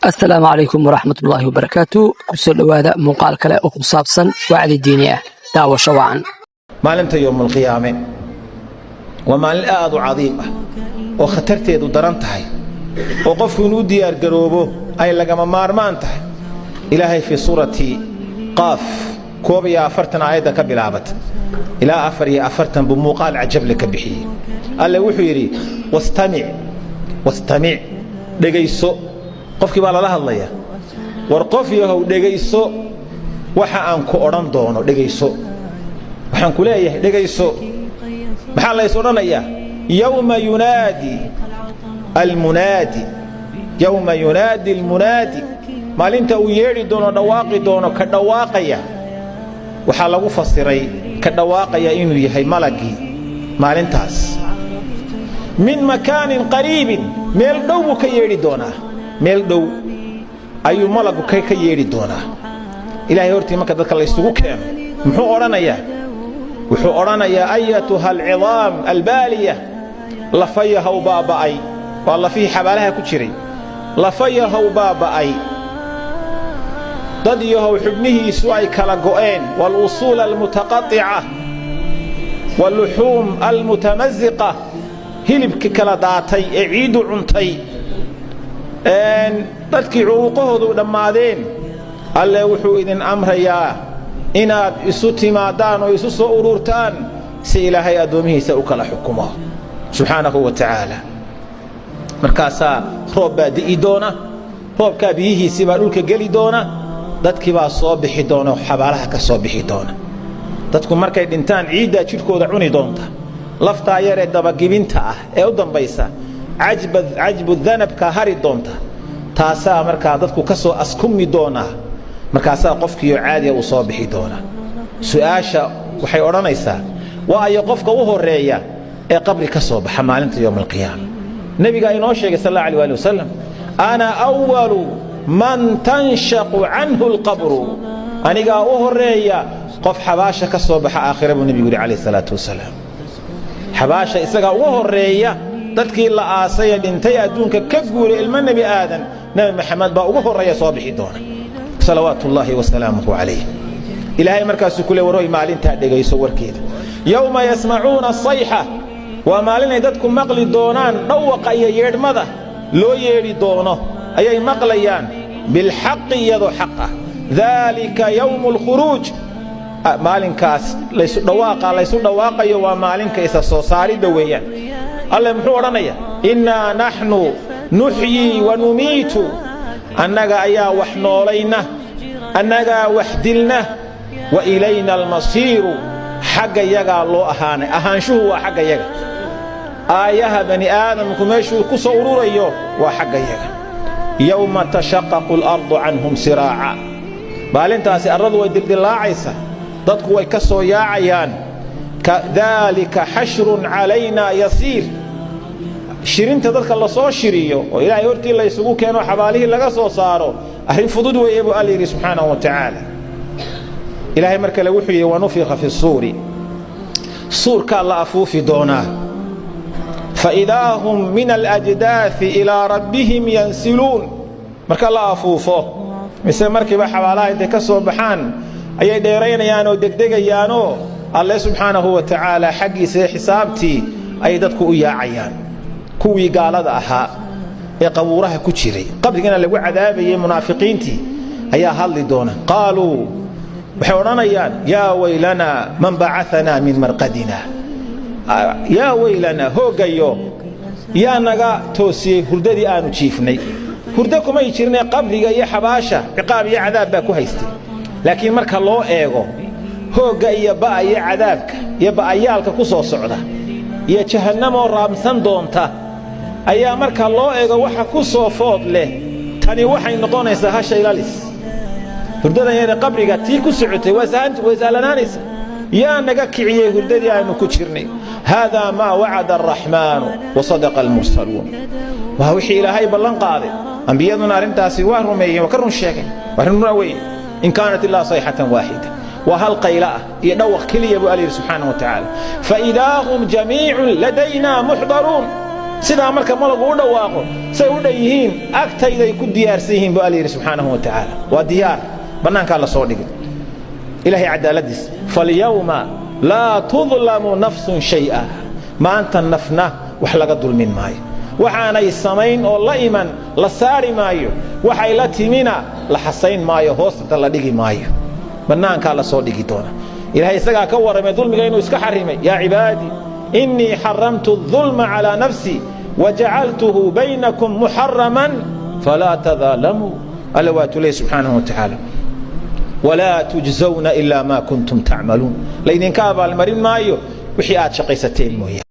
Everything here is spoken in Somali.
Asalaamu calaykum waraxmatullaahi wabarakaatu. Kusoo dhowaada muuqaal kale oo ku saabsan wacdi diini ah. Daawasho wacan. Maalinta yowmulqiyaame waa maalin aad u cadiim ah oo khatarteedu daran tahay, oo qofku inuu diyaargaroobo ay lagama maarmaan tahay. Ilaahay fii suurati Qaaf, 41 aayadda ka bilaabata ilaa 44 buu muuqaal cajable ka bixiyey. Alle wuxuu yidhi: "Wastamic, wastamic," dhegayso. Qofkii baa lala hadlaya. War qof yahow, dhegayso waxa aan ku odhan doono, dhegayso waxaan ku leeyahay, dhegayso. Maxaa lays odhanayaa? Yowma yunaadi almunaadi, yowma yunaadi almunaadi, maalinta uu yeedhi doono, dhawaaqi doono ka dhawaaqaya. Waxaa lagu fasiray ka dhawaaqaya inuu yahay malagii maalintaas. Min makaanin qariibin, meel dhow buu ka yeedhi doonaa, meel dhow ayuu malagu ka yeedhi doonaa. Ilaahay hortii marka dadka laysugu keeno, muxuu odhanayaa? Wuxuu odhanayaa: "Ayatuha alcidaam albaaliya," lafayahow baaba'ay. Waa lafihii xabaalaha ku jiray. Lafayahow baaba'ay, dad yahow xubnihiisu ay kala go'een, walusuul almutaqatica waluxuum almutamasiqa, hilibkii kala daatay ee ciiddu cuntay, dadkii curuuqahoodu dhammaadeen. Alle wuxuu idin amrayaa inaad isu timaadaan oo isu soo ururtaan si Ilaahay addoomihiisa u kala xukumo, subxaanahu wa tacaala. Markaasaa roob baa di'i doona, roobkaa biyihiisii baa dhulka geli doona, dadkii baa soo bixi doona, xabaalaha ka soo bixi doona. Dadku markay dhintaan, ciiddaa jidhkooda cuni doonta. Laftaa yaree dabagibinta ah ee u dambaysa, cajbu danabka hari doonta, taasaa markaa dadku ka soo askumi doonaa. Markaasaa qofkiioo caadiya uu soo bixi doonaa. Su'aasha waxay odhanaysaa: waa ayo qofka u horreeya ee qabri ka soo baxa maalinta yowma alqiyaama? Nebigaa inoo sheegay, sal alla alih ali wasalam: "Ana awalu man tanshaqu canhu alqabru," anigaa u horreeya qof xabaasha ka soo baxa aakhira, buu nebigu yidhi, calayh salaatu wasalaam. Xabaasha isagaa ugu horreeya dadkii la aasay ee dhintay, adduunka ka guuray, ilmo Nebi Aadan. Nebi Maxamed baa ugu horreeya soo bixi doona, salawaatu ullaahi wasalaamuhu calayh. Ilaahay markaasuu ku le: "Warhoy, maalintaa dhegayso warkeeda." Yowma yasmacuuna asayxa, waa maalinay dadku maqli doonaan dhawaqa iyo yeedhmada loo yeedhi doono ayay maqlayaan, bilxaqi, iyadoo xaq ah. Daalika yowmu alkhuruuj. Maalinkaas laysu dhawaaqa laysu dhawaaqayo waa maalinka isa soo saaridda weeyaan. Alle muxuu odhanayaa? "Innaa naxnu nuxyii wa numiitu," annaga ayaa wax noolayna, annagaa wax dilna. "Wa ilayna almasiiru," xagga yagaa loo ahaanay, ahaanshuhu waa xagga yaga. Aayaha bani aadamku meeshuu ku soo ururayo waa xagga yaga. Yowma tashaqaqu alardu canhum siraaca, maalintaasi arladu way dildillaacaysa, dadku way ka soo yaacayaan. Daalika xashrun calaynaa yasiir. Shirinta dadka la soo shiriyo oo Ilaahay hortii laysugu keeno, xabaalihii laga soo saaro, arrin fudud weeye, buu Alla yidhi, subxaanahu wa tacaala. Ilaahay mar kale wuxuu yidhi: "Wanufika fi suuri," suurkaa la afuufi doonaa. "Faidaa hum min alajdaai ilaa rabbihim yansiluun." Marka la afuufo, mise markiiba xabaalaha intay ka soo baxaan ayay dheeraynayaan oo degdegayaanoo Alle subxaanahu wa tacaala xaggiisa xisaabtii ayay dadku u yaacayaan. Kuwii gaalada ahaa ee qabuuraha ku jiray, qabrigana lagu cadaabayay, munaafiqiintii ayaa hadli doona. Qaaluu, waxay odhanayaan: "Yaa waylanaa, man bacaanaa min marqadina? Yaa weylanaa, hooggayo, yaa naga toosiyey hurdadii aanu jiifnay?" Hurdo kumay jirnee, qabriga iyo xabaasha ciqaab iyo cadaab baa ku haystay. Laakiin marka loo eego hoogga iyo ba'a iyo cadaabka iyo ba'ayaalka ku soo socda iyo jahannamoo raamsan doonta ayaa, marka loo eego waxa ku soo food leh, tani waxay noqonaysaa hasha ilalis. Hurdadan yare qabriga tii ku socotay way sahlanaanaysa. Yaa naga kiciyey hurdadii aanu ku jirnay? "Haadaa maa wacada araxmaanu wasadaqa almursaluun." Waa wixii Ilaahay ballan qaaday, ambiyaduna arrintaasi waa rumeeyeen, waa ka run sheegeen, waa run weeye. "In kaanat illaa sayxatan waaxida," waa hal qayla ah iyo dhawaq keliya, buu Alla yidhi, subxaanahu wa tacaala. "Faidaa hum jamiicun ladaynaa muxdaruun." Sidaa marka malagu u dhawaaqo, say u dhan yihiin agtayday ku diyaarsan yihiin, buu Alla yidhi subxaanahu wa tacaala. Waa diyaar, bannaankaa la soo dhigay. Ilahay cadaaladiis: falyawma laa tudlamu nafsun shay'a, maanta nafna wax laga dulmin maayo. Waxaanay samayn oo la iman la saari maayo, waxay la timina la xasayn maayo, hoostanta la dhigi maayo, bannaankaa la soo dhigi doona. Ilahay isagaa ka warramay dulmiga inuu iska xarrimay: yaa cibaadii, innii xaramtu الظulma calىa nafsii wajacaltuhu baynakum muxaraman falaa tadaalamuu. Alla waatuu leey subxaanahu wa tacaala: walaa tujzawna ilaa maa kuntum tacmaluun, laydinka abaalmarin maayo wixii aad shaqaysateen mooyaane.